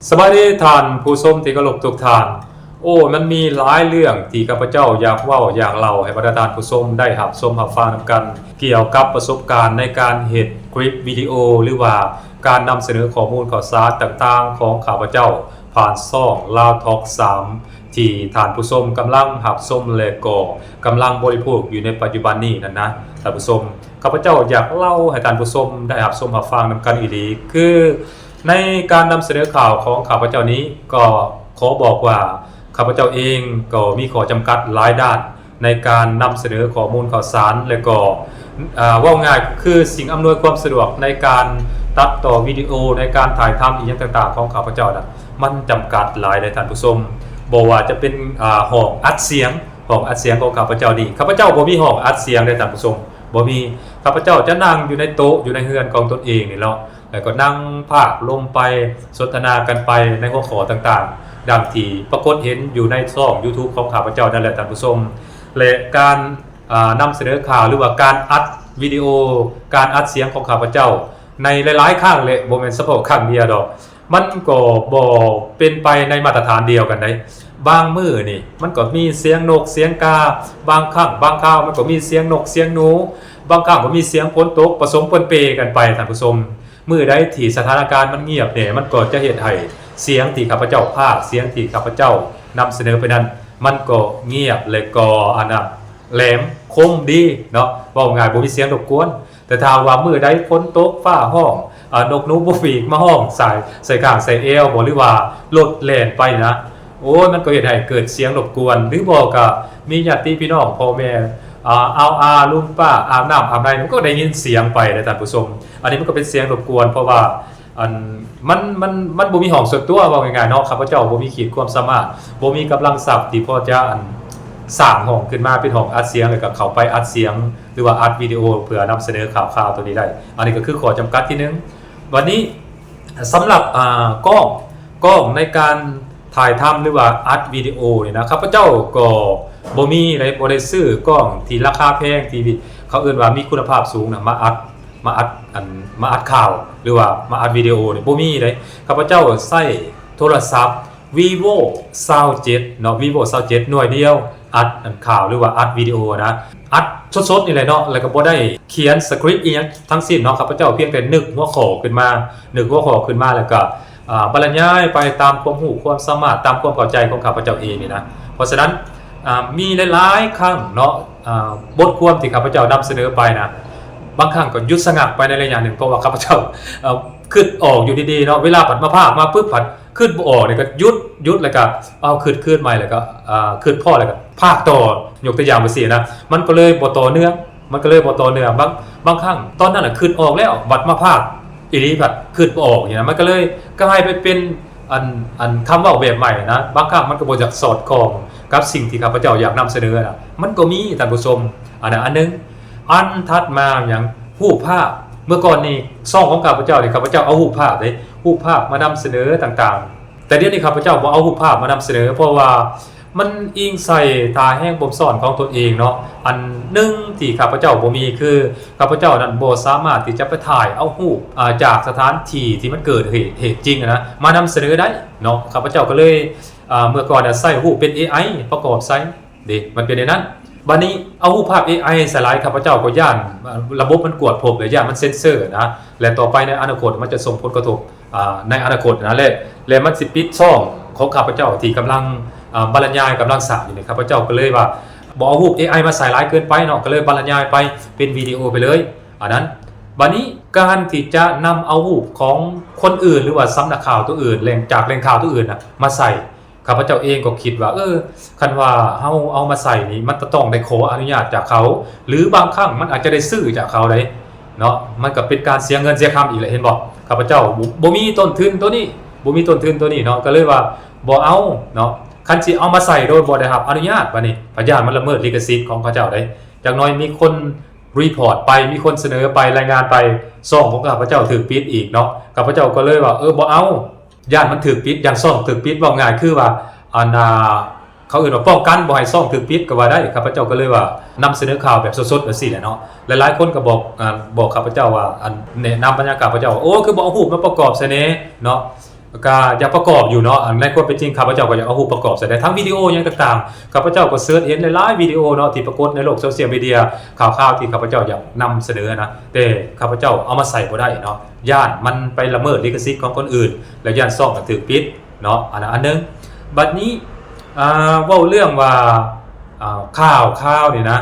ສະບາຍດີທ່ານຜູ້ຊົມທີ່ເຄົາລົບທຸກທ່ານ. ໂອ້ ມັນມີຫຼາຍເລື່ອງທີ່ຂ້າພະເຈົ້າຢາກເວົ້າຢາກເລົ່າໃຫ້ບັນດາທ່ານຜູ້ຊົມໄດ້ຮັບຊົມຮັບຟັງນຳກັນ ກ່ຽວກັບປະສົບການໃນການເຮັດຄລິບວິດີໂອ ຫຼືວ່າການນຳສະເໜີຂໍ້ມູນຂ່າວສານຕ່າງໆຂອງຂ້າພະເຈົ້າ ຜ່ານຊ່ອງລາວທອກສາມ ທີ່ທ່ານຜູ້ຊົມກຳລັງຮັບຊົມ ແລະ ກໍກຳລັງບໍລິໂພກຢູ່ໃນປັດຈຸບັນນີ້ນັ້ນນະທ່ານຜູ້ຊົມ. ຂ້າພະເຈົ້າຢາກເລົ່າໃຫ້ທ່ານຜູ້ຊົມໄດ້ຮັບຊົມຮັບຟັງນຳກັນອີ່ຫຼີ ຄື ໃນການນຳສະເໜີຂ່າວຂອງຂ້າພະເຈົ້ານີ້ ກໍຂໍບອກວ່າ ຂ້າພະເຈົ້າເອງກໍມີຂໍ້ຈຳກັດຫຼາຍດ້ານ ໃນການນຳສະເໜີຂໍ້ມູນຂ່າວສານ ແລະ ກໍ ເວົ້າງ່າຍຄືສິ່ງອຳນວຍຄວາມສະດວກໃນການຕັດຕໍ່ວິດີໂອ ໃນການຖ່າຍທຳອີ່ຫຍັງຕ່າງໆຂອງຂ້າພະເຈົ້ານະ ມັນຈຳກັດຫຼາຍເດ້ທ່ານຜູ້ຊົມ. ບໍ່ວ່າຈະເປັນ ອາ ຫ້ອງອັດສຽງ ຫ້ອງອັດສຽງຂອງຂ້າພະເຈົ້ານີ້ ຂ້າພະເຈົ້າບໍ່ມີຫ້ອງອັດສຽງເດ້ທ່ານຜູ້ຊົມ ບໍ່ມີ. ຂ້າພະເຈົ້າຈະນັ່ງຢູ່ໃນໂຕະ ຢູ່ໃນເຮືອນຂອງຕົນເອງນີ້ເນາະ ແລ້ວກໍນັ່ງພາກລົມໄປ ສົນທະນາກັນໄປໃນຫົວຂໍ້ຕ່າງໆ ດັ່ງທີ່ປາກົດເຫັນຢູ່ໃນຊ່ອງຢູທູບຂອງຂ້າພະເຈົ້ານັ້ນແຫຼະທ່ານຜູ້ຊົມ. ແລະ ການ ອາ ນຳສະເໜີຂ່າວ ຫຼືວ່າການອັດວິດີໂອ ການອັດສຽງຂອງຂ້າພະເຈົ້າ ໃນຫຼາຍໆຄັ້ງ ແລະ ບໍ່ແມ່ນສະເພາະຄັ້ງດຽວດອກ ມັນກໍບໍ່ເປັນໄປໃນມາດຕະຖານດຽວກັນໃດ໋. ບາງມື້ນີ້ມັນກໍມີສຽງນົກສຽງກາ ບາງຄັ້ງບາງຄາວມັນກໍມີສຽງນົກສຽງໜູ ບາງຄັ້ງກໍມີສຽງຝົນຕົກປະສົມປົນເປກັນໄປທ່ານຜູ້ຊົມ. ມື້ໃດທີ່ສະຖານະການມັນງຽບແດ່ ມັນກໍຈະເຮັດໃຫ້ສຽງທີ່ຂ້າພະເຈົ້າພາກ ສຽງທີ່ຂ້າພະເຈົ້ານຳສະເໜີໄປນັ້ນ ມັນກໍງຽບ ແລະ ກໍ ອັນນະ ແຫຼມຄົມດີເນາະ ເວົ້າງ່າຍບໍ່ມີສຽງລົບກວນ. ແຕ່ຖ້າວ່າມື້ໃດຝົນຕົກຟ້າຮ້ອງ ອາ ນົກໜູບຸບປີກມາຮ້ອງໃສ່ ໃສ່ຂ້າງໃສ່ແອວບໍ ຫຼືວ່າລົດແລ່ນໄປນະ ໂອ້ຍ ມັນກໍເຮັດໃຫ້ເກີດສຽງລົບກວນ ຫຼືບໍ່ກໍມີຍາດຕິພີ່ນ້ອງພໍ່ແມ່ ອາ ອາວອາ ລຸງປ້າອາບນ້ຳອາບໃນ ມັນກໍໄດ້ຍິນສຽງໄປເດ້ທ່ານຜູ້ຊົມ. ອັນນີ້ມັນກໍເປັນສຽງລົບກວນ ເພາະວ່າ ອັນ ມັນ ມັນ ມັນບໍ່ມີຫ້ອງສ່ວນຕົວ ເວົ້າງ່າຍໆເນາະ ຂ້າພະເຈົ້າບໍ່ມີຂີດຄວາມສາມາດ ບໍ່ມີກຳລັງຊັບທີ່ພໍຈະ ອັນ ສ້າງຫ້ອງຂຶ້ນມາເປັນຫ້ອງອັດສຽງ ແລ້ວກໍເຂົ້າໄປອັດສຽງ ຫຼືວ່າອັດວິດີໂອເພື່ອນຳສະເໜີຂ່າວຄາວໂຕນີ້ໄດ້. ອັນນີ້ກໍຄືຂໍ້ຈຳກັດທີໜຶ່ງ. ບັດນີ້ ສຳລັບ ອາ ກ້ອງ ກ້ອງໃນການຖ່າຍທຳ ຫຼືວ່າອັດວິດີໂອນີ້ນະ ຂ້າພະເຈົ້າກໍບໍ່ມີເດ້ ບໍ່ໄດ້ຊື້ກ້ອງທີ່ລາຄາແພງ ທີ່ເຂົາເອີ້ນວ່າມີຄຸນນະພາບສູງນະ ມາອັດ ມາອັດ ອັນ ມາອັດຂ່າວ ຫຼືວ່າມາອັດວິດີໂອນີ້ ບໍ່ມີເດ້. ຂ້າພະເຈົ້າໃຊ້ໂທລະສັບ Vivo ຊາວເຈັດເນາະ Vivo ຊາວເຈັດ ໜ່ວຍດຽວ ອັດ ອັນ ຂ່າວ ຫຼືວ່າອັດວິດີໂອນະ ອັດສົດໆນີ້ແຫຼະເນາະ ແລ້ວກໍບໍ່ໄດ້ຂຽນສະຄຣິບອີ່ຫຍັງທັງສິ້ນເນາະ. ຂ້າພະເຈົ້າພຽງແຕ່ນຶກຫົວຂໍ້ຂຶ້ນມາ ນຶກຫົວຂໍ້ຂຶ້ນມາ ແລ້ວກໍ ອາ ບັນລະຍາຍໄປຕາມຄວາມຮູ້ຄວາມສາມາດ ຕາມຄວາມເຂົ້າໃຈຂອງຂ້າພະເຈົ້າເອງນີ້ນະ. ເພາະສະນັ້ນ ອາ ມີຫຼາຍໆຄັ້ງເນາະ ອາ ບົດຄວາມທີ່ຂ້າພະເຈົ້ານຳສະເໜີໄປນະ ບາງຄັ້ງກໍຢຸດສະງັກໄປໃນໄລຍະໜຶ່ງ ເພາະວ່າຂ້າພະເຈົ້າ ອາ ຄິດອອກຢູ່ດີໆເນາະ ເວລາພັດມາພາກມາປຶບ ພັດຄິດບໍ່ອອກນີ້ກໍຢຸດ ຢຸດ ແລ້ວກໍເອົາຄິດຄືນໃໝ່ ແລ້ວກໍ ອາ ຄິດພໍ້ ແລ້ວກໍພາກຕໍ່ ຍົກຕົວຢ່າງວ່າຊີ້ນະ ມັນກໍເລີຍບໍ່ຕໍ່ເນື່ອງ ມັນກໍເລີຍບໍ່ຕໍ່ເນື່ອງ. ບາງ ບາງຄັ້ງຕອນນັ້ນນະຄິດອອກແລ້ວ ບັດມາພາກອີ່ຫຼີພັດຄິດບໍ່ອອກນີ້ນະ ມັນກໍເລີຍກາຍໄປເປັນ ອັນ ອັນ ຄຳເວົ້າແບບໃໝ່ນະ ບາງຄັ້ງມັນກໍບໍ່ຢາກສອດຄ່ອງກັບສິ່ງທີ່ຂ້າພະເຈົ້າຢາກນຳສະເໜີນະ ມັນກໍມີທ່ານຜູ້ຊົມ. ອັນນັ້ນອັນໜຶ່ງ ອັນຖັດມາຫຍັງ ຮູບພາບ ເມື່ອກ່ອນນີ້ຊ່ອງຂອງຂ້າພະເຈົ້ານີ້ ຂ້າພະເຈົ້າເອົາຮູບພາບເດ້ ຮູບພາບມານຳສະເໜີຕ່າງໆ ແຕ່ດຽວນີ້ຂ້າພະເຈົ້າບໍ່ເອົາຮູບພາບມານຳສະເໜີ ເພາະວ່າ ມັນອີງໃສ່ທ່າແຮງບົ່ມຊ້ອນຂອງຕົນເອງເນາະ. ອັນໜຶ່ງທີ່ຂ້າພະເຈົ້າບໍ່ມີ ຄືຂ້າພະເຈົ້ານັ້ນບໍ່ສາມາດທີ່ຈະໄປຖ່າຍເອົາຮູບ ອາ ຈາກສະຖານທີ່ທີ່ມັນເກີດເຫດ ເຫດຈິງນະ ມານຳສະເໜີໄດ້ເນາະ. ຂ້າພະເຈົ້າກໍເລີຍ ອາ ເມື່ອກ່ອນນະໃຊ້ຮູບເປັນເອໄອປະກອບໃສ່ເດ້ ມັນເປັນແນວນັ້ນ. ບັດນີ້ເອົາຮູບພາບເອໄອໃສ່ຫຼາຍ ຂ້າພະເຈົ້າກໍຢ້ານ ອາ ລະບົບມັນກວດພົບ ແລະ ຢ້ານມັນເຊັນເຊີນະ ແລະ ຕໍ່ໄປໃນອະນາຄົດມັນຈະສົ່ງຜົນກະທົບ ອາ ໃນອະນາຄົດນະ ແລະ ແລະ ມັນຊິປິດຊ່ອງຂອງຂ້າພະເຈົ້າທີ່ກຳລັງ ອາ ບັນລະຍາຍ ກຳລັງສ້າງຢູ່ນີ້ ຂ້າພະເຈົ້າກໍເລີຍວ່າບໍ່ເອົາຮູບເອໄອມາໃສ່ຫຼາຍເກີນໄປເນາະ ກໍເລີຍບັນລະຍາຍໄປເປັນວິດີໂອໄປເລີຍ ອັນນັ້ນ. ບັດນີ້ການທີ່ຈະນຳເອົາຮູບຂອງຄົນອື່ນ ຫຼືວ່າສຳນັກຂ່າວຕົວອື່ນ ແຫຼ່ງ ຈາກແຫຼ່ງຂ່າວຕົວອື່ນນະມາໃສ່ ຂ້າພະເຈົ້າເອງກໍຄິດວ່າ ເອີ ຄັນວ່າເຮົາເອົາມາໃສ່ນີ້ ມັນຈະຕ້ອງໄດ້ຂໍອະນຸຍາດຈາກເຂົາ ຫຼືບາງຄັ້ງມັນອາດຈະໄດ້ຊື້ຈາກເຂົາໄດ໋ເນາະ ມັນກໍເປັນການເສຍເງິນເສຍຄຳອີກແຫຼະ ເຫັນບໍ່? ຂ້າພະເຈົ້າບໍ່ ບໍ່ມີຕົ້ນທຶນໂຕນີ້ ບໍ່ມີຕົ້ນທຶນໂຕນີ້ເນາະ ກໍເລີຍວ່າບໍ່ເອົາເນາະ. ຄັນຊິເອົາມາໃສ່ໂດຍບໍ່ໄດ້ຮັບອະນຸຍາດ ບາດນີ້ ພະຢ້ານມັນລະເມີດລິຂະສິດຂອງເຂົາເຈົ້າໄດ໋ ຈັກໜ້ອຍມີຄົນ report ໄປ ມີຄົນສະເໜີໄປ ລາຍງານໄປ ຊ່ອງຂອງຂ້າພະເຈົ້າຖືກປິດອີກເນາະ ຂ້າພະເຈົ້າກໍເລີຍວ່າ ເອີ ບໍ່ເອົາ ຢ້ານມັນຖືກປິດ ຢ້ານຊ່ອງຖືກປິດ ເວົ້າງ່າຍຄືວ່າ ອັນ ອ່າ ເຂົາເອີ້ນວ່າປ້ອງກັນບໍ່ໃຫ້ຊ່ອງຖືກປິດກໍວ່າໄດ້ ຂ້າພະເຈົ້າກໍເລີຍວ່ານຳສະເໜີຂ່າວແບບສົດໆ ແບບຊີ້ແຫຼະເນາະ. ຫຼາຍໆຄົນກໍບອກ ອາ ບອກຂ້າພະເຈົ້າວ່າ ອັນ ແນະນຳມາຍັງຂ້າພະເຈົ້າວ່າ ໂອ້ ຄືບໍ່ເອົາຮູບມາປະກອບໃສ່ແດ່ເນາະ ກໍຢາກປະກອບຢູ່ເນາະ ອັນໃນຄວາມເປັນຈິງ ຂ້າພະເຈົ້າກໍຢາກເອົາຮູບປະກອບໃສ່ໄດ້ ທັງວິດີໂອຫຍັງຕ່າງໆ ຂ້າພະເຈົ້າກໍເສີດເຫັນຫຼາຍໆວິດີໂອເນາະ ທີ່ປາກົດໃນໂລກໂຊຊຽວມີເດຍ ຂ່າວໆທີ່ຂ້າພະເຈົ້າຢາກນຳສະເໜີນະ ແຕ່ຂ້າພະເຈົ້າເອົາມາໃສ່ບໍ່ໄດ້ເນາະ ຢ້ານມັນໄປລະເມີດລິຂະສິດຂອງຄົນອື່ນ ແລະ ຢ້ານຊ່ອງກໍຖືກປິດເນາະ ອັນນັ້ນອັນໜຶ່ງ. ບັດນີ້ ອ່າ ເວົ້າເລື່ອງວ່າ ອ່າ ຂ່າວຄາວນີ້ນະ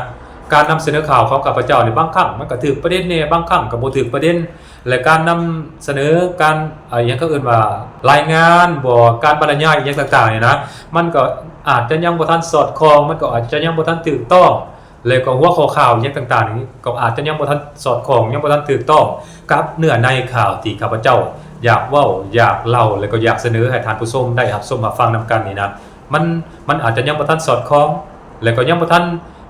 ການນຳສະເໜີຂ່າວຂອງຂ້າພະເຈົ້ານີ້ ບາງຄັ້ງມັນກໍຖືກປະເດັນແດ່ ບາງຄັ້ງກໍບໍ່ຖືກປະເດັນ ແລະ ການນຳສະເໜີການ ອ່າ ຫຍັງເຂົາເອີ້ນວ່າ ລາຍງານບໍ ການບັນລະຍາຍອີ່ຫຍັງຕ່າງໆນີ້ນະ ມັນກໍອາດຈະຍັງບໍ່ທັນສອດຄ່ອງ ມັນກໍອາດຈະຍັງບໍ່ທັນຖືກຕ້ອງ ແລະ ກໍຫົວຂໍ້ຂ່າວອີ່ຫຍັງຕ່າງໆນີ້ ກໍອາດຈະຍັງບໍ່ທັນສອດຄ່ອງ ຍັງບໍ່ທັນຖືກຕ້ອງກັບເນື້ອໃນຂ່າວທີ່ຂ້າພະເຈົ້າຢາກເວົ້າ ຢາກເລົ່າ ແລະ ກໍຢາກສະເໜີໃຫ້ທ່ານຜູ້ຊົມໄດ້ຮັບຊົມຮັບຟັງນຳກັນນີ້ນະ ມັນ ມັນອາດຈະຍັງບໍ່ທັນສອດຄ່ອງ ແລະ ກໍຍັງບໍ່ທັ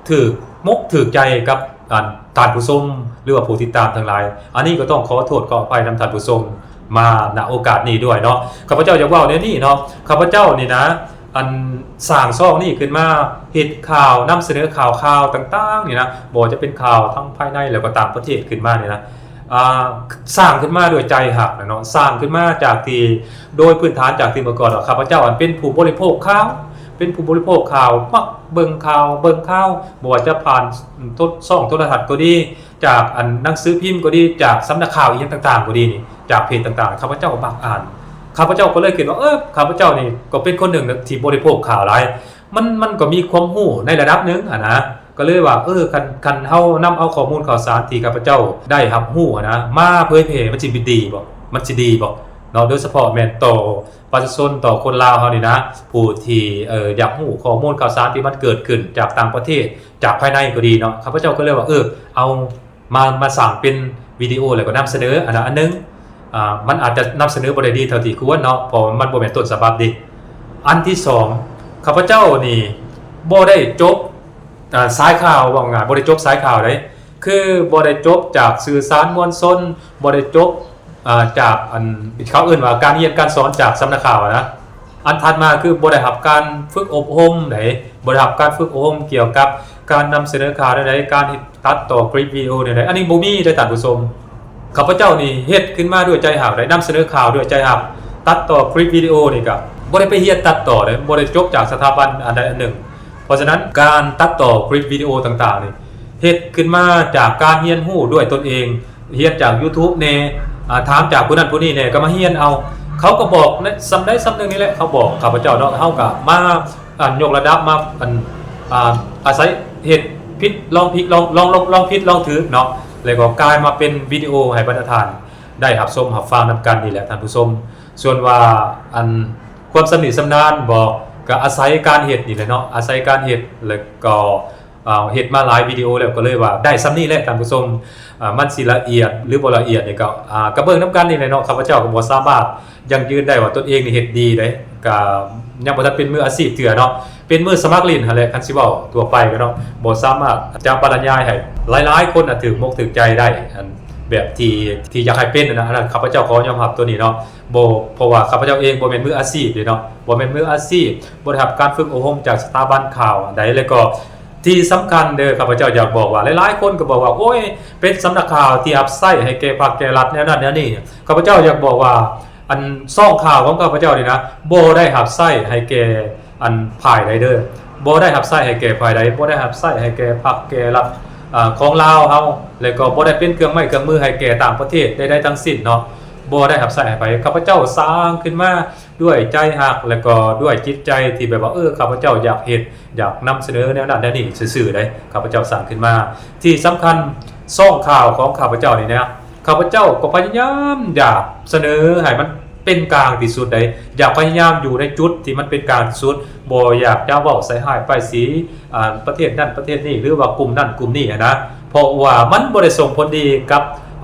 ນຖືກມົກຖືກໃຈກັບ ອັນ ທ່ານຜູ້ຊົມ ຫຼືວ່າຜູ້ຕິດຕາມທັງຫຼາຍ ອັນນີ້ກໍຕ້ອງຂໍໂທດຂໍອະໄພນຳທ່ານຜູ້ຊົມມາ ນະ ໂອກາດນີ້ດ້ວຍເນາະ ຂ້າພະເຈົ້າຢາກເວົ້າແນວນີ້ເນາະ ຂ້າພະເຈົ້ານີ້ນະ ອັນ ສ້າງຊ່ອງນີ້ຂຶ້ນມາ ເຮັດຂ່າວ ນຳສະເໜີຂ່າວຄາວຕ່າງໆນີ້ນະ ບໍ່ວ່າຈະເປັນຂ່າວທັງພາຍໃນ ແລ້ວກໍຕ່າງປະເທດຂຶ້ນມານີ້ນະ ອ່າ ສ້າງຂຶ້ນມາດ້ວຍໃຈຮັກນະເນາະ ສ້າງຂຶ້ນມາຈາກທີ່ ໂດຍພື້ນຖານຈາກທີ່ເມື່ອກ່ອນວ່າ ຂ້າພະເຈົ້າ ອັນ ເປັນຜູ້ບໍລິໂພກຂ່າວ ເປັນຜູ້ບໍລິໂພກຂ່າວ ມັກເບິ່ງຂ່າວ ເບິ່ງຂ່າວ ບໍ່ວ່າຈະຜ່ານ ໂທ ຊ່ອງໂທລະທັດກໍດີ ຈາກ ອັນ ໜັງສືພິມກໍດີ ຈາກສຳນັກຂ່າວອີ່ຫຍັງຕ່າງໆກໍດີນີ້ ຈາກເພຈຕ່າງໆ ຂ້າພະເຈົ້າມັກອ່ານ ຂ້າພະເຈົ້າກໍເລີຍຄິດວ່າ ເອີ ຂ້າພະເຈົ້ານີ້ກໍເປັນຄົນໜຶ່ງທີ່ບໍລິໂພກຂ່າວຫຼາຍ ມັນ ມັນກໍມີຄວາມຮູ້ໃນລະດັບໜຶ່ງຫັ້ນນະ ກໍເລີຍວ່າ ເອີ ຄັນ ຄັນເຮົານຳເອົາຂໍ້ມູນຂ່າວສານທີ່ຂ້າພະເຈົ້າໄດ້ຮັບຮູ້ຫັ້ນນະ ມາເຜີຍແຜ່ ມັນຊິດີບໍ່? ມັນຊິດີບໍ່ເນາະ? ໂດຍສະເພາະແມ່ນຕໍ່ປະຊາຊົນ ຕໍ່ຄົນລາວເຮົານີ້ນະ ຜູ້ທີ່ ເອີ ຢາກຮູ້ຂໍ້ມູນຂ່າວສານທີ່ມັນເກີດຂຶ້ນຈາກຕ່າງປະເທດ ຈາກພາຍໃນກໍດີເນາະ ຂ້າພະເຈົ້າກໍເລີຍວ່າ ເອີ ເອົາ ມາ ມາສ້າງເປັນວິດີໂອ ແລ້ວກໍນຳສະເໜີ ອັນນັ້ນອັນໜຶ່ງ ອ່າ ມັນອາດຈະນຳສະເໜີບໍ່ໄດ້ດີເທົ່າທີ່ຄວນເນາະ ເພາະມັນບໍ່ແມ່ນຕົ້ນສະບັບເດ້. ອັນທີສອງ ຂ້າພະເຈົ້ານີ້ບໍ່ໄດ້ຈົບ ອ່າ ສາຍຂ່າວ ເວົ້າງ່າຍໆ ບໍ່ໄດ້ຈົບສາຍຂ່າວໃດ ຄືບໍ່ໄດ້ຈົບຈາກສື່ສານມວນຊົນ ບໍ່ໄດ້ຈົບ ອ່າ ຈາກ ອັນ ເຂົາເອີ້ນວ່າການຮຽນການສອນຈາກສຳນັກຂ່າວນະ. ອັນຖັດມາຄືບໍ່ໄດ້ຮັບການຝຶກອົບຮົມໃດ ບໍ່ໄດ້ຮັບການຝຶກອົບຮົມກ່ຽວກັບການນຳສະເໜີຂ່າວແນວໃດ ການເຮັດ ຕັດຕໍ່ຄລິບວິດີໂອແນວໃດ ອັນນີ້ບໍ່ມີເດ້ທ່ານຜູ້ຊົມ. ຂ້າພະເຈົ້ານີ້ເຮັດຂຶ້ນມາດ້ວຍໃຈຮັກ ໄດ້ນຳສະເໜີຂ່າວດ້ວຍໃຈຮັກ ຕັດຕໍ່ຄລິບວິດີໂອນີ້ກະບໍ່ໄດ້ໄປຮຽນຕັດຕໍ່ເດ້ ບໍ່ໄດ້ຈົບຈາກສະຖາບັນອັນໃດອັນໜຶ່ງ. ເພາະສະນັ້ນການຕັດຕໍ່ຄລິບວິດີໂອຕ່າງໆນີ້ ເຮັດຂຶ້ນມາຈາກການຮຽນຮູ້ດ້ວຍຕົນເອງ ຮຽນຈາກຢູທູບແດ່ ອ່າ ຖາມຈາກຜູ້ນັ້ນຜູ້ນີ້ແດ່ ກໍມາຮຽນເອົາ. ເຂົາກໍບອກໃນສ່ຳໃດສ່ຳໜຶ່ງນີ້ແຫຼະ ເຂົາບອກຂ້າພະເຈົ້າເນາະ ເຮົາກໍມາ ອັນ ຍົກລະດັບມາ ອັນ ອ່າ ອາໄສເຮັດຜິດລອງຜິດລອງ ລອງ ລອງ ລອງຜິດລອງຖືກເນາະ ແລ້ວກໍກາຍມາເປັນວິດີໂອໃຫ້ບັນດາທ່ານໄດ້ຮັບຊົມຮັບຟັງນຳກັນນີ້ແຫຼະທ່ານຜູ້ຊົມ. ສ່ວນວ່າ ອັນ ຄວາມຊຳນິຊຳນານບໍ ກໍອາໄສການເຮັດນີ້ແຫຼະເນາະ ອາໄສການເຮັດ ແລ້ວກໍ ອ່າ ເຮັດມາຫຼາຍວິດີໂອແລ້ວ ກໍເລີຍວ່າໄດ້ສ່ຳນີ້ແຫຼະທ່ານຜູ້ຊົມ. ອ່າ ມັນຊິລະອຽດ ຫຼື ບໍ່ລະອຽດນີ້ກໍ ອ່າ ກໍເບິ່ງນຳກັນນີ້ແຫຼະເນາະ ຂ້າພະເຈົ້າກໍບໍ່ສາມາດຢັ້ງຢືນໄດ້ວ່າຕົນເອງນີ້ເຮັດດີເດ້ ກໍຍັງບໍ່ທັນເປັນມືອາຊີບເທື່ອເນາະ ເປັນມືສະໝັກຫຼິ້ນຫັ້ນແຫຼະ ຄັນຊິເວົ້າທົ່ວໄປກໍເນາະ ບໍ່ສາມາດຈະບັນລະຍາຍໃຫ້ຫຼາຍໆຄົນນະຖືກມົກຖືກໃຈໄດ້ ອັນ ແບບທີ່ ທີ່ຢາກໃຫ້ເປັນຫັ້ນນະ. ອັນນັ້ນຂ້າພະເຈົ້າຂໍຍອມຮັບຕົວນີ້ເນາະ ບໍ່ ເພາະວ່າຂ້າພະເຈົ້າເອງບໍ່ແມ່ນມືອາຊີບເດ້ເນາະ ບໍ່ແມ່ນມືອາຊີບ ບໍ່ໄດ້ຮັບການຝຶກອົບຮົມຈາກສະຖາບັນຂ່າວອັນໃດ ແລ້ວກໍ ທີ່ສຳຄັນເດີ ຂ້າພະເຈົ້າຢາກບອກວ່າ ຫຼາຍໆຄົນກໍບອກວ່າ ໂອ້ຍ ເປັນສຳນັກຂ່າວທີ່ຮັບໃຊ້ໃຫ້ແກ່ພັກແກ່ລັດແນວນັ້ນແນວນີ້. ຂ້າພະເຈົ້າຢາກບອກວ່າ ອັນ ຊ່ອງຂ່າວຂອງຂ້າພະເຈົ້ານີ້ນະ ບໍ່ໄດ້ຮັບໃຊ້ໃຫ້ແກ່ ອັນ ຝ່າຍໃດເດີ ບໍ່ໄດ້ຮັບໃຊ້ໃຫ້ແກ່ຝ່າຍໃດ ບໍ່ໄດ້ຮັບໃຊ້ໃຫ້ແກ່ພັກແກ່ລັດ ອາ ຂອງລາວເຮົາ ແລະ ກໍບໍ່ໄດ້ເປັນເຄື່ອງໄມ້ເຄື່ອງມືໃຫ້ແກ່ຕ່າງປະເທດໃດໆທັງສິ້ນເນາະ ບໍ່ໄດ້ຮັບໃຊ້ໃຫ້ໃຜ. ຂ້າພະເຈົ້າສ້າງຂຶ້ນມາ ດ້ວຍໃຈຮັກ ແລະ ກໍດ້ວຍຈິດໃຈທີ່ແບບວ່າ ເອີ ຂ້າພະເຈົ້າຢາກເຮັດ ຢາກນຳສະເໜີແນວນັ້ນແນວນີ້ຊື່ໆເດ້ ຂ້າພະເຈົ້າສ້າງຂຶ້ນມາ. ທີ່ສຳຄັນ ຊ່ອງຂ່າວຂອງຂ້າພະເຈົ້ານີ້ນະ ຂ້າພະເຈົ້າກໍພະຍາຍາມຢາກສະເໜີໃຫ້ມັນເປັນກາງທີ່ສຸດໃດ ຢາກພະຍາຍາມຢູ່ໃນຈຸດທີ່ມັນເປັນກາງທີ່ສຸດ ບໍ່ຢາກຈະເວົ້າໃສ່ຮ້າຍປ້າຍສີ ອ່າ ປະເທດນັ້ນປະເທດນີ້ ຫຼືວ່າກຸ່ມນັ້ນກຸ່ມນີ້ຫັ້ນນະ ເພາະວ່າມັນບໍ່ໄດ້ສົ່ງຜົນດີກັບ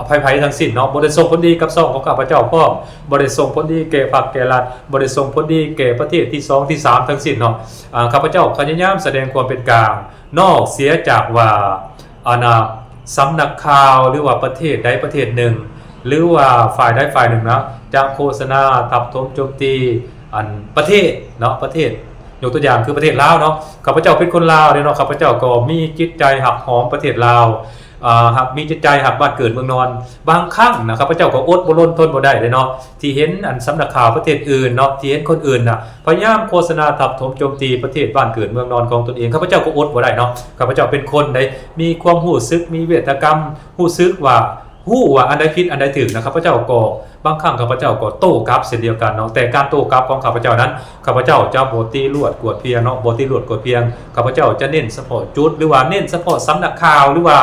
ໃຜໆທັງສິ້ນເນາະ ບໍ່ໄດ້ສົ່ງຜົນດີກັບຊ່ອງຂອງຂ້າພະເຈົ້າພ້ອມ ບໍ່ໄດ້ສົ່ງຜົນດີແກ່ພັກແກ່ລັດ ບໍ່ໄດ້ສົ່ງຜົນດີແກ່ປະເທດທີສອງທີສາມທັງສິ້ນເນາະ. ອາ ຂ້າພະເຈົ້າພະຍາຍາມສະແດງຄວາມເປັນກາງ ນອກເສຍຈາກວ່າ ອັນນ່າ ສຳນັກຂ່າວ ຫຼືວ່າປະເທດໃດປະເທດໜຶ່ງ ຫຼືວ່າຝ່າຍໃດຝ່າຍໜຶ່ງນະ ຈະໂຄສະນາ ທັບຖົມໂຈມຕີ ອັນ ປະເທດເນາະ ປະເທດ ຍົກຕົວຢ່າງຄືປະເທດລາວເນາະ ຂ້າພະເຈົ້າເປັນຄົນລາວເດ້ເນາະ ຂ້າພະເຈົ້າກໍມີຈິດໃຈຮັກຫອມປະເທດລາວ ອ່າ ຮັກ ມີຈິດໃຈຮັກບ້ານເກີດເມືອງນອນ. ບາງຄັ້ງນະ ຂ້າພະເຈົ້າກໍອົດບໍ່ລົນທົນບໍ່ໄດ້ເດ້ເນາະ ທີ່ເຫັນອັນສຳນັກຂ່າວປະເທດອື່ນເນາະ ທີ່ເຫັນຄົນອື່ນນະ ພະຍາຍາມໂຄສະນາທັບຖົມໂຈມຕີປະເທດບ້ານເກີດເມືອງນອນຂອງຕົນເອງ. ຂ້າພະເຈົ້າກໍອົດບໍ່ໄດ້ເນາະ ຂ້າພະເຈົ້າເປັນຄົນໃດ ມີຄວາມຮູ້ສຶກ ມີເວທະກຳ ຮູ້ສຶກວ່າ ຮູ້ວ່າອັນໃດຜິດອັນໃດຖືກນະ ຂ້າພະເຈົ້າກໍ ບາງຄັ້ງຂ້າພະເຈົ້າກໍໂຕ້ກັບເຊັ່ນດຽວກັນເນາະ. ແຕ່ການໂຕ້ກັບຂອງຂ້າພະເຈົ້ານັ້ນ ຂ້າພະເຈົ້າຈະບໍ່ຕີລວດກວດພຽງເນາະ ບໍ່ຕີລວດກວດພຽງ. ຂ້າພະເຈົ້າຈະເນັ້ນສະເພາະຈຸດ ຫຼືວ່າເນັ້ນສະເພາະສຳນັກຂ່າວ ຫຼືວ່າ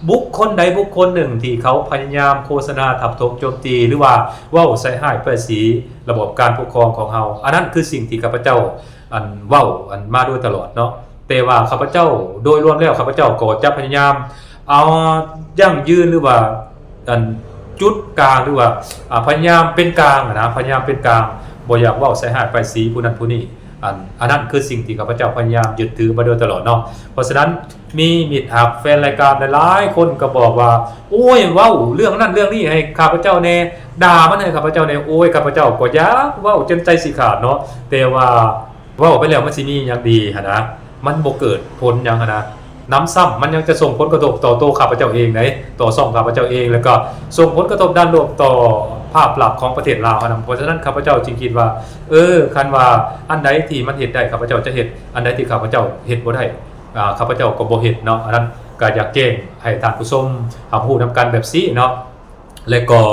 ບຸກຄົນໃດບຸກຄົນໜຶ່ງທີ່ເຂົາພະຍາຍາມໂຄສະນາທັບຖົມໂຈມຕີ ຫຼືວ່າເວົ້າໃສ່ຮ້າຍປ້າຍສີລະບອບການປົກຄອງຂອງເຮົາ. ອັນນັ້ນຄືສິ່ງທີ່ຂ້າພະເຈົ້າ ອັນເວົ້າອັນມາໂດຍຕະຫຼອດເນາະ. ແຕ່ວ່າຂ້າພະເຈົ້າ ໂດຍລວມແລ້ວ ຂ້າພະເຈົ້າກໍຈະພະຍາຍາມ ເອົາ ຢັ້ງຢືນ ຫຼືວ່າ ອັນ ຈຸດກາງ ຫຼືວ່າ ອາ ພະຍາຍາມເປັນກາງນະ ພະຍາຍາມເປັນກາງ ບໍ່ຢາກເວົ້າໃສ່ຮ້າຍປ້າຍສີຜູ້ນັ້ນຜູ້ນີ້. ອັນ ອັນນັ້ນຄືສິ່ງທີ່ຂ້າພະເຈົ້າພະຍາຍາມຍຶດຖືມາໂດຍຕະຫຼອດເນາະ. ເພາະສະນັ້ນ ມີມິດຮັກແຟນລາຍການຫຼາຍໆຄົນກໍບອກວ່າ ໂອ້ຍ ເວົ້າເລື່ອງນັ້ນເລື່ອງນີ້ໃຫ້ຂ້າພະເຈົ້າແດ່ ດ່າມັນໃຫ້ຂ້າພະເຈົ້າແດ່. ໂອ້ຍ ຂ້າພະເຈົ້າກໍຢາກເວົ້າຈົນໃຈຊິຂາດເນາະ ແຕ່ວ່າ ເວົ້າໄປແລ້ວມັນຊິມີຫຍັງດີຫັ້ນນະ ມັນບໍ່ເກີດຜົນຫຍັງຫັ້ນນະ. ນຳຊ້ຳມັນຍັງຈະສົ່ງຜົນກະທົບຕໍ່ໂຕຂ້າພະເຈົ້າເອງໃດ໋ ຕໍ່ຊ່ອງຂ້າພະເຈົ້າເອງ ແລ້ວກໍສົ່ງຜົນກະທົບດ້ານລົບຕໍ່ພາບລັກຂອງປະເທດລາວຫັ້ນນະ. ເພາະສະນັ້ນ ຂ້າພະເຈົ້າຈຶ່ງຄິດວ່າ ເອີ ຄັນວ່າອັນໃດທີ່ມັນເຮັດໄດ້ ຂ້າພະເຈົ້າຈະເຮັດ, ອັນໃດທີ່ຂ້າພະເຈົ້າເຮັດບໍ່ໄດ້ ອາ ຂ້າພະເຈົ້າກໍບໍ່ເຮັດເນາະ. ອັນນັ້ນກໍຢາກແຈ້ງໃຫ້ທ່ານຜູ້ຊົມຮັບຮູ້ນຳກັນແບບຊີ້ເນາະ. ແລະກໍ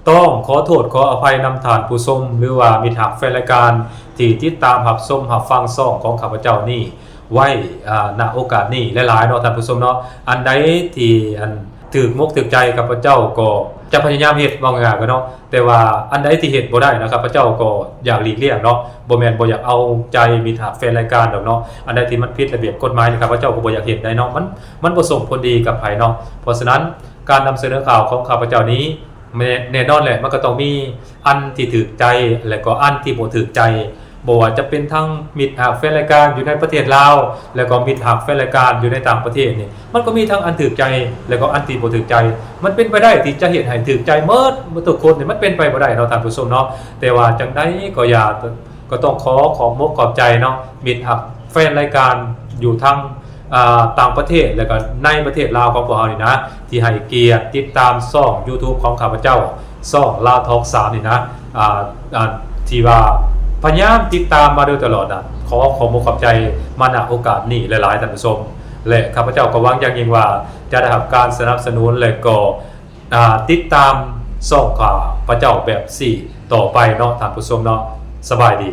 ຕ້ອງຂໍໂທດຂໍອະໄພນຳທ່ານຜູ້ຊົມ ຫຼືວ່າມິດຮັກແຟນລາຍການທີ່ຕິດຕາມຮັບຊົມຮັບຟັງຊ່ອງຂອງຂ້າພະເຈົ້ານີ້ໄວ້ ອາ ນະໂອກາດນີ້ຫຼາຍໆເນາະທ່ານຜູ້ຊົມເນາະ. ອັນໃດທີ່ ອັນ ຖືກມົກຖືກໃຈຂ້າພະເຈົ້າກໍຈະພະຍາຍາມເຮັດ ເວົ້າງ່າຍໆກັນເນາະ. ແຕ່ວ່າອັນໃດທີ່ເຮັດບໍ່ໄດ້ນະ ຂ້າພະເຈົ້າກໍຢາກຫຼີກລ່ຽງເນາະ ບໍ່ແມ່ນບໍ່ຢາກເອົາໃຈມິດຮັກແຟນລາຍການດອກເນາະ. ອັນໃດທີ່ມັນຜິດລະບຽບກົດໝາຍນີ້ ຂ້າພະເຈົ້າກໍບໍ່ຢາກເຮັດໄດ໋ເນາະ ມັນ ມັນບໍ່ສົ່ງຜົນດີກັບໃຜເນາະ. ເພາະສະນັ້ນ ການນຳສະເໜີຂ່າວຂອງຂ້າພະເຈົ້ານີ້ ແນ່ ແນ່ນອນແຫຼະ ມັນກໍຕ້ອງມີອັນທີ່ຖືກໃຈ ແລະກໍອັນທີ່ບໍ່ຖືກໃຈ ບໍ່ວ່າຈະເປັນທັງມິດຮັກແຟນລາຍການຢູ່ໃນປະເທດລາວ ແລະກໍມິດຮັກແຟນລາຍການຢູ່ໃນຕ່າງປະເທດນີ້ ມັນກໍມີທັງອັນຖືກໃຈ ແລະກໍອັນທີ່ບໍ່ຖືກໃຈ. ມັນເປັນໄປໄດ້ທີ່ຈະເຮັດໃຫ້ຖືກໃຈໝົດ ໝົດທຸກຄົນນີ້ ມັນເປັນໄປບໍ່ໄດ້ເນາະທ່ານຜູ້ຊົມເນາະ. ແຕ່ວ່າຈັ່ງໃດກໍຢ່າ ກໍຕ້ອງຂໍຂອບມົກຂອບໃຈເນາະ ມິດຮັກແຟນລາຍການຢູ່ທັງ ອ່າ ຕ່າງປະເທດ ແລະກໍໃນປະເທດລາວຂອງພວກເຮົານີ້ນະ ທີ່ໃຫ້ກຽດຕິດຕາມຊ່ອງ YouTube ຂອງຂ້າພະເຈົ້າ ຊ່ອງ Lao Talk ສາມ ນີ້ນະ ອ່າ ທີ່ວ່າພະຍາຍາມຕິດຕາມມາໂດຍຕະຫຼອດນະ. ຂໍຂອບອົກຂອບໃຈມາ ນະ ໂອກາດນີ້ຫຼາຍໆ ທ່ານຜູ້ຊົມ ແລະ ຂ້າພະເຈົ້າກໍຫວັງຢ່າງຍິ່ງວ່າຈະໄດ້ຮັບການສະໜັບສະໜູນ ແລະກໍ ອ່າ ຕິດຕາມຊ່ອງຂ້າພະເຈົ້າແບບຊີ້ຕໍ່ໄປເນາະທ່ານຜູ້ຊົມເນາະ. ສະບາຍດີ.